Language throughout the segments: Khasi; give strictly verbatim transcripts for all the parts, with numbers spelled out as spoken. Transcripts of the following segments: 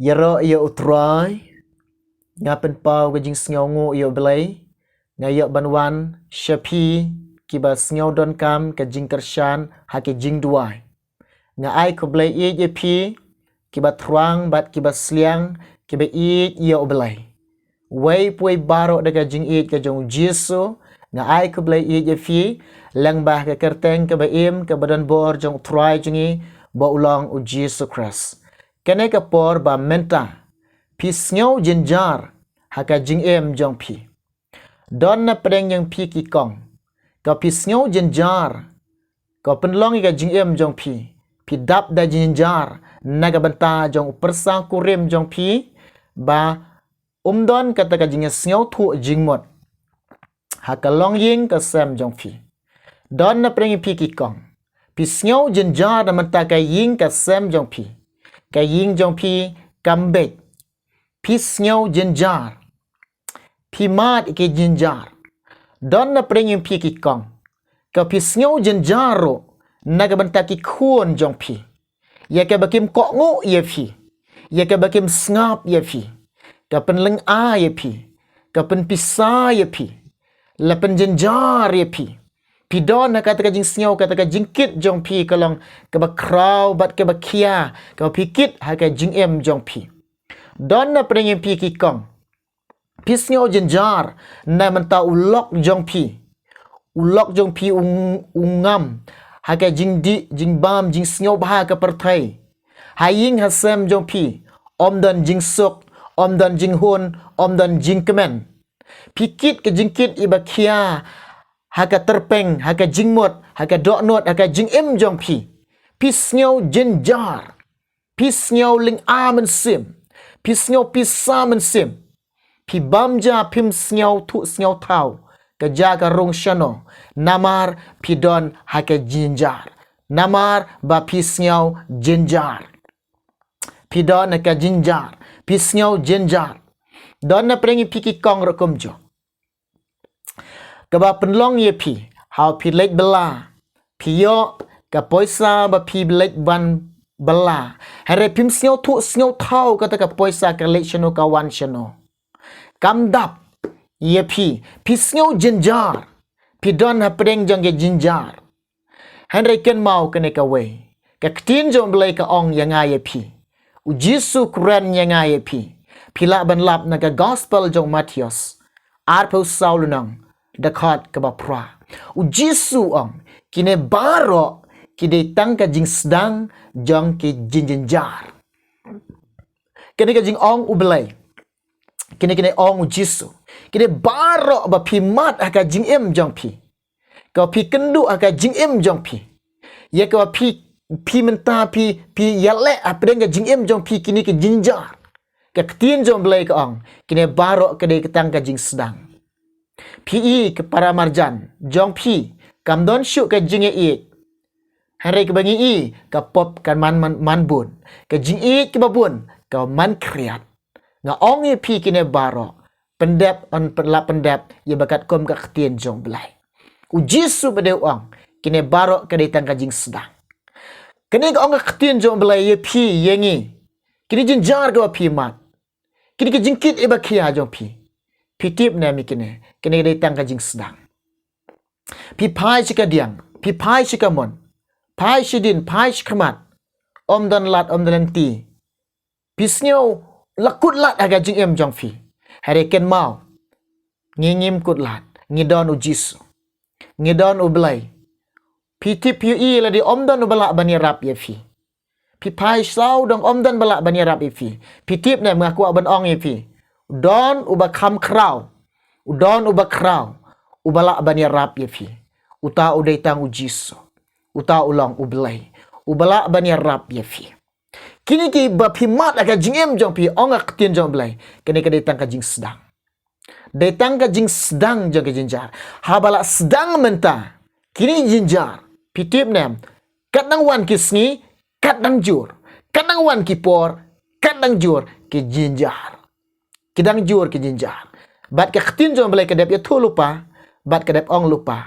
Ïaroh ïa U Trai, nga pynpaw ka jingsngewnguh ïa U Blei, nga ïoh ban wan sha phi kiba sngew donkam ka jingkyrshan ha ki jingduwai. Nga ai khublei ïeit ïa phi, kiba thrang bad kiba sliang, kiba ïeit ïa U Blei. Wei pa wei baroh da ka jingïeit ka jong U Jisu, nga ai khublei ïeit ïa phi, lyngba ka kyrteng kaba im, kaba don bor jong U Trai jong ngi, ba u long U Jisu Khrist. Kane ka por ba mynta, phi sngew jynjar ha ka jingim jong phi. Don na pdeng jong phi ki kong, ka phi sngew jynjar, ka pynlong ïa ka jingim jong phi, phi dap da jynjar na ka bynta jong u pyrsa kurim jong phi, ba um don kata ka jingsngewthuh jingmut ha ka longïing ka sem jong phi. Don na pdeng jong phi ki kong, phi sngew jynjar na bynta ka ïing ka sem jong phi, ka ïing jong phi kam beit. Phi sngew jynjar, phi mad ïa ki jynjar. Don na pdeng jong phi ki kong, ka phi sngew jynjar ruh na ka bynta ki khun jong phi, ïa kaba kim kohnguh ïa phi, ïa kaba kim sngap ïa phi, ka pynlyngngoh ïa phi, ka pynpisa ïa phi, la pynjynjar ïa phi. Phi don ha kata ka jingsngew, kata ka jingkit jong phi ka long kaba khraw bad kaba khia, kaba phi kit ha ka jingim jong phi. Don na pdeng jong phi ki kong, phi sngew jynjar na bynta u lok jong phi. U lok jong phi u, u ngam ha ka jingdih, jingbam, jingsngewbha ka pyrthei. Ha ïing ha sem jong phi, um don jingsuk, um don jinghun, um don jingkmen. Phi kit ka jingkit iba khia ha ka tyrpeng, ha ka jingmut, ha ka dohnud, ha ka jingim jong phi. Phi sngew jynjar. Phi sngew lyngngoh mynsiem. Phi sngew pisa mynsiem. Phi bam ja, phim sngewthuh sngewthaw ka ja ka rung shano, namar phi don ha ka jynjar. Namar ba phi sngew jynjar. Phi don ha ka jynjar. Phi sngew jynjar. Don na pdeng jong phi ki kong ruh kumjuh, kaba pynlong ïa phi, haba phi leit bylla, phi ïoh ka poisa ba phi leit ban bylla. Hynrei phim sngewthuh sngewthaw kata ka poisa ka leit shano, ka wan shano. Kam dap ïa phi, phi sngew jynjar, phi don ha pdeng jong ka jynjar. Hynrei kynmaw kane kawei, ka ktien jong U Blei ka ong ïa nga ïa phi. U Jisu u kren ïa nga ïa phi. Phi lah ban lap na ka gospel jong u Mathaios arphew saw lynnong, dkhot kaba phra. U Jisu u ong, kine baroh ki dei tang ka jingsdang jong ki jingjynjar. Kane ka jingong U Blei. Kine, kine ong U Jisu. Kine baroh ba phi mad ha ka jingim jong phi, ka phi kynduh ha ka jingim jong phi, ïa kaba phi, phi mynta phi, phi ïaleh ha pdeng ka jingim jong phi, kine ki jynjar. Ka ktien jong U Blei ka ong, kine baroh ka dei tang ka jingsdang. Phi i ka para marjan jong phi kam don shuh ka jingïaieit. Hynrei kaba ngi i, ka pop kan man, man, man bun. Ka jingïeit kaba bun ka man khriat. Nga ong ïa phi, kine baroh, pyndep, yn pynlap pyndep ïa ba katkum ka ktien jong U Blei. U Jisu ba dei u ong, kine baroh ka dei tang ka jingsdang. Kane ka ong ka ktien jong U Blei ïa phi ïa ngi. Kine jynjar kaba phi mad, kine ki jingkit iba khia jong phi, phi tip ne em ïa kine? Kine ka dei tang ka jingsdang. Phi phai sha ka diang, phi phai sha ka mon, phai sha dien, phai sha khmat, ym don lad, ym don lynti. Phi sngew la kut lad ha ka jingim jong phi. Hynrei kynmaw, ngi ngim kut lad, ngi don U Jisu, ngi don U Blei. Phi tip, phi i lade ym don uba lah ban ïarap ïa phi. Phi phai saw dong, ym don ba lah ban ïarap ïa phi. Phi tip ne em, nga kwah ban ong ïa phi, u don uba kham khraw, u don uba khraw uba lah ban ïarap ïa phi. Uta u dei tang U Jisu. Uta u long U Blei uba lah ban ïarap ïa phi. Kine kiba phi mad ha ka jingim jong phi, ong ka ktien jong U Blei, kane ka dei tang ka jingsdang. Dei tang ka jingsdang jong ka jynjar. Haba la sdang mynta kine jynjar, phi tip ne em, kat dang wan ki sngi, kat dang jur. Kat dang wan ki por, kat dang jur ki jynjar. Ki dang jur ki jynjar. Bad ka ktien jong U Blei ka dep ïathuh lypa, bad ka dep ong lypa,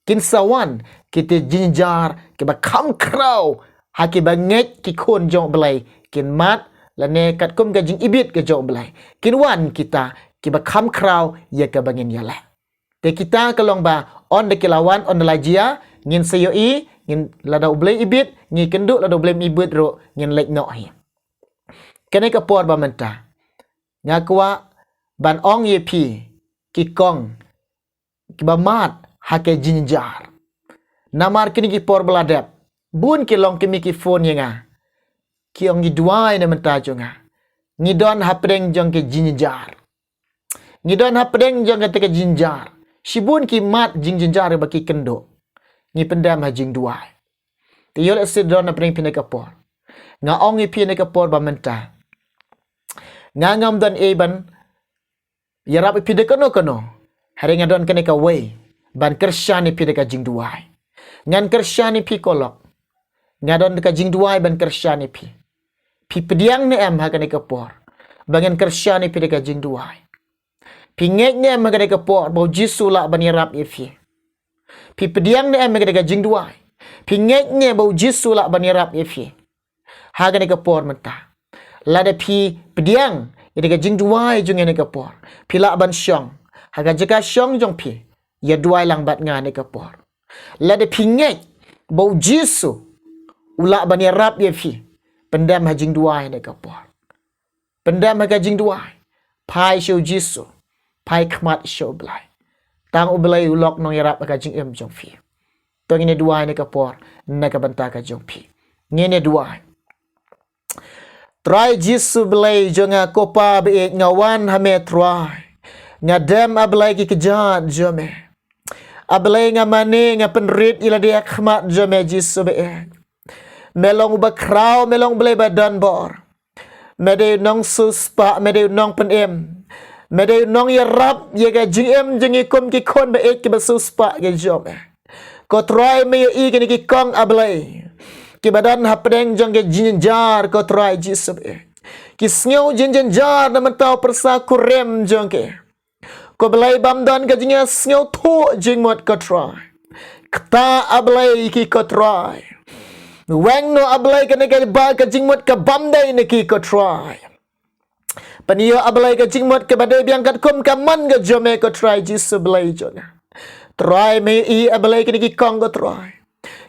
kin sa wan kite jynjar kiba kham khraw ha kiba ngeit ki khun jong U Blei kin mad lane katkum ka jingibit ka jong U Blei, kin wan kita kiba kham khraw ïa kaba ngin ïaleh. Te kita ka long ba ynda ki la wan, ynda la jia, ngin sa ïohi, ngin, lada U Blei ibit, ngi kynduh, lada U Blei ibit ruh, ngin leit noh hi. Kane ka por ba mynta, nga kwah ban ong ïa phi ki kong kiba mad ha ka jingjynjar. Namar kine ki por ba la dep, bun ki long ki mih ki phone ïa nga, ki ong ngi duwai na bynta jong nga, ngi don hapdeng jong ka jingjynjar. Ngi don hapdeng jong kata ka jingjynjar. Shibun ki mad jingjynjar ba ki kynduh. Ngi pyndem ha jingduwai. Te ïoh lehse don hapdeng phi na ka por. Nga ong ïa phi na ka por ba mynta, nga ngam don ei ban ïarap ïa phi da kano kano. Hynrei nga don kane kawei ban kyrshan ïa phi da ka jingduwai. Ngan kyrshan ïa phi ko lok. Nga don ka jingduwai ban kyrshan ïa phi. Phi pdiang ne em ha kane ka por ba ngan kyrshan ïa phi da ka jingduwai? Phi ngeit ne em ha kane ka por ba U Jisu u lah ban ïarap ïa phi? Phi pdiang ne em ha kane ka jingduwai? Phi ngeit ne ba U Jisu u lah ban ïarap ïa phi ha kane ka por mynta? Lada phi pdiang ïa ka jingduwai jong nga ha kane ka por, phi lah ban shong ha ka jaka shong jong phi, ïa duwai lang bad nga ha kane ka por. Lada phi ngeit ba U Jisu u lah ban ïarap ïa phi, pyndem ha jingduwai ha kane ka por. Pyndem ha ka jingduwai. Phai sha U Jisu. Phai khmat sha U Blei. Tang U Blei u lok nongïarap ha ka jingim jong phi. To ngin ïa duwai ha kane ka por na ka bynta ka jong phi. Ngin ïa duwai. Trai Jisu Blei jong nga, ko Pa ba ïeit, nga wan ha me Trai. Nga dem, A Blei, ki kjat jong me. A Blei, nga mane, nga pynrit ïa lade ha khmat jong me Jisu ba ïeit. Me long uba khraw, me long Blei ba don bor. Me dei u nongsiewspah, me dei u nongpynim. Me dei u nongïarap ïa ka jingim jong ngi kum ki khun ba ïeit kiba siewspah ki jong me. Ko Trai, me ïohi kine ki kong, A Blei, kiba don hapdeng jong ka jingjynjar, ko Trai Jisu ba ïeit. Ki sngew jingjynjar na bynta u pyrsa kurim jong ki. Ko Blei, bym don ka jingïasngewthuh jingmut, ko Trai. Kata, A Blei, ki, ko Trai. Weng noh, A Blei, kane kaba ka jingmut ka bym dei na ki, ko Trai. Pynïoh, A Blei, ka jingmut kaba dei biang katkum ka mon ka jong me, ko Trai Jisu Blei jong nga. Trai, me ïohi, A Blei, kine ki kong, ko Trai,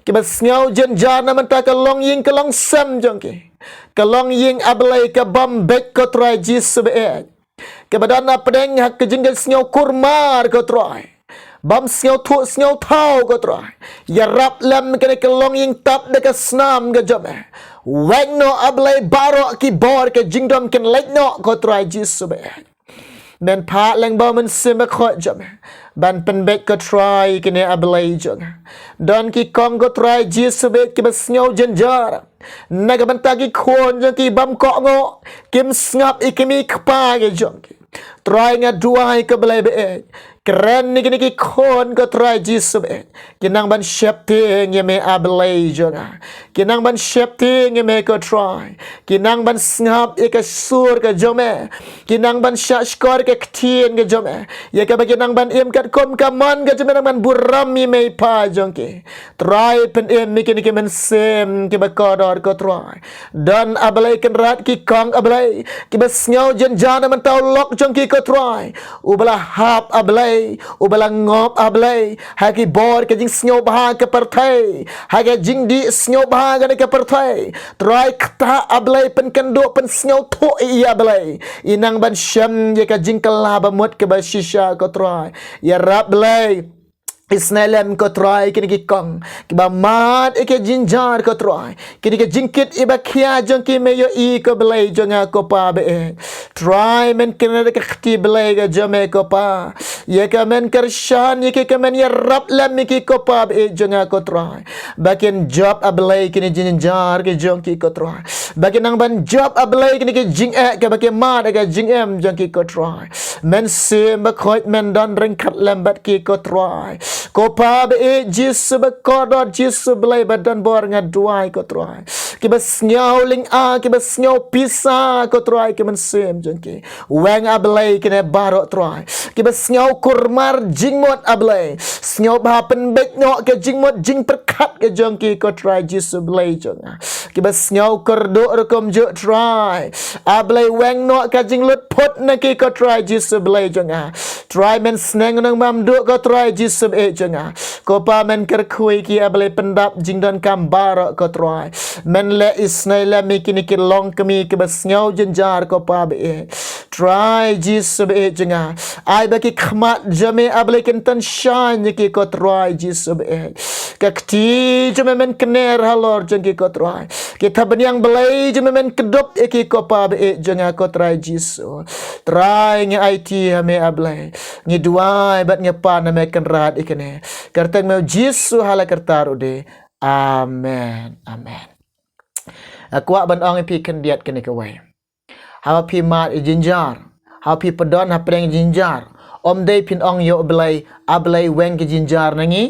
kiba sngew jynjar na bynta ka longïing ka longsem jong ki. Ka longïing, A Blei, ka bym beit, ko Trai Jisu ba ïeit. Kaba don hapdeng ha ka jingïasngew kurmar, ko Trai. Bym sngewthuh sngewthaw, ko Trai. Ïarap lem kane ka longïing tad da ka snam ka jong me. Weng noh, A Blei, baroh ki bor ka jingdom kin leit noh, ko Trai Jisu ba ïeit. Men phah lyngba u Mynsiem Bakhuid jong me ban pynbeit, ko Trai, kine, A Blei jong nga. Don ki kong, ko Trai Jisu ba ïeit, kiba sngew jynjar na ka bynta ki khun jong ki bym kohnguh, kim sngap ïa ki kmie kpa ki jong ki. Trai, nga duwai, ko Blei ba ïeit, kren ïa kine ki khun, ko Trai Jisu ba ïeit. Ki nang ban sheptieng ïa me, A Blei jong nga. Ki nang ban sheptieng ïa me, ko Trai. Ki nang ban sngap ïa ka sur ka jong me. Ki nang ban shahshkor ïa ka ktien ka jong me, ïa kaba ki nang ban im katkum ka mon ka jong me, nang ban burom ïa me, i Pa jong ki. Trai, pynim ïa kine ki mynsiem kiba kordor, ko Trai. Don, A Blei, Kynrad, ki kong, A Blei, kiba sngew jynjar na bynta u lok jong ki, ko Trai, uba la hap, A Blei, uba la ngop, A Blei, ha ki bor ka jingsngewbha ka pyrthei, ha ka jingdih sngewbha kane ka pyrthei. Trai, kata, A Blei, pynkynduh, pynsngewthuh ïa i, A Blei, i nang ban shem ïa ka jingkylla ba mut kaba shisha, ko Trai. Ïarap, Blei. Isynei lem, ko Trai, kine ki kong kiba mad ïa ka jynjar, ko Trai. Kine ki jingkit iba khia jong ki me ïohi, ko Blei jong nga, ko Pa ba ïeit. Trai, men kren da ka kti Blei ka jong me, ko Pa, ïa ka men kyrshan ïa ki, ka men ïarap lem ïa ki, ko Pa ba ïeit jong nga, ko Trai, ba kin jop, A Blei, kine ki jynjar ki jong ki, ko Trai, ba kin nang ban jop, A Blei, kine ki jingeh kaba ki mad ha ka jingim jong ki, ko Trai. Mynsiem Bakhuid, men don ryngkat lem bad ki, ko Trai. Ko Pa ba ïeit, Jisu ba kordor, Jisu Blei ba don bor, nga duwai, ko Trai, kiba sngew lynga, kiba sngew pisa, ko Trai, ki mynsiem jong ki. Weng, A Blei, kine baroh, Trai, kiba sngew Sngewkurmar jingmut, A Blei. Sngewbha pynbeit noh ka jingmut jingpyrkhat ka jong ki, ko Trai Jisu Blei jong nga. Kiba sngewkyrduh rukom juh, Trai. A Blei, weng noh ka jinglutphut na ki, ko Trai Jisu Blei jong nga. Trai, men sneng nang bam duh, ko Trai Jisu Blei jong nga. Ko Pa, men kyrkhu ïa ki, A Blei, pyndap jingdonkam baroh, ko Trai. Men leh isynei lem ïa kine ki longkmie kiba sngew jynjar, ko Pa Blei. Trai Jisu Blei jong nga. Ai ba ki khmat jong me, A Blei, kin tan shaiñ ïa ki, ko Trai Jisu Blei. Ka kti jong me men kner halor jong ki, ko Trai. Ki thapniang Blei jong me men kdup ïa ki, ko Pa Blei jong nga, ko Trai Jisu. Trai, ngi aiti ha me, A Blei. Ngi duwai bad ngi pan ha me, Kynrad, ïa kine. Kyrteng me, Jisu, ha la karta ruh de. Amen. Amen. Nga kwah ban ong ïa phi khyndiat kane kawei. Haba phi mad ïa jingjynjar, haba phi pdon hapdeng jingjynjar, ym dei phin ong ïa U Blei, A Blei, weng ka jingjynjar na ngi.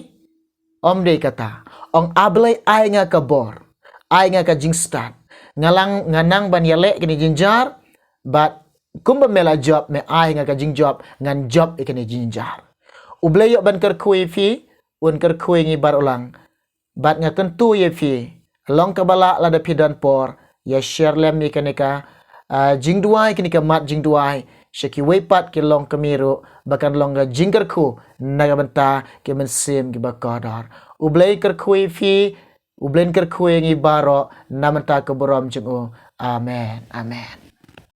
Ym dei kata. Ong, A Blei, ai nga ka bor, ai nga ka jingstad. Nga nang, nga nang ban ïaleh kane jingjynjar, bad kumba me la jop, me ai nga ka jingjop, ngan jop ïa kane jingjynjar. U Blei u ïoh ban kyrkhu ïa phi, un kyrkhu ïa ngi baroh lang. Bad nga kyntu ïa phi, long kaba lah lada phi don por, ïa share lem ïa kane ka, ah, jingduwai, kane ka mat jingduwai sha kiwei pat ki longkmie ruh, ba kan long ka jingkyrkhu na ka bynta ki mynsiem kiba kordor. U Blei kyrkhu ïa phi, U Blei kyrkhu ïa ngi baroh na ka bynta ka burom jong u. Amen. Amen.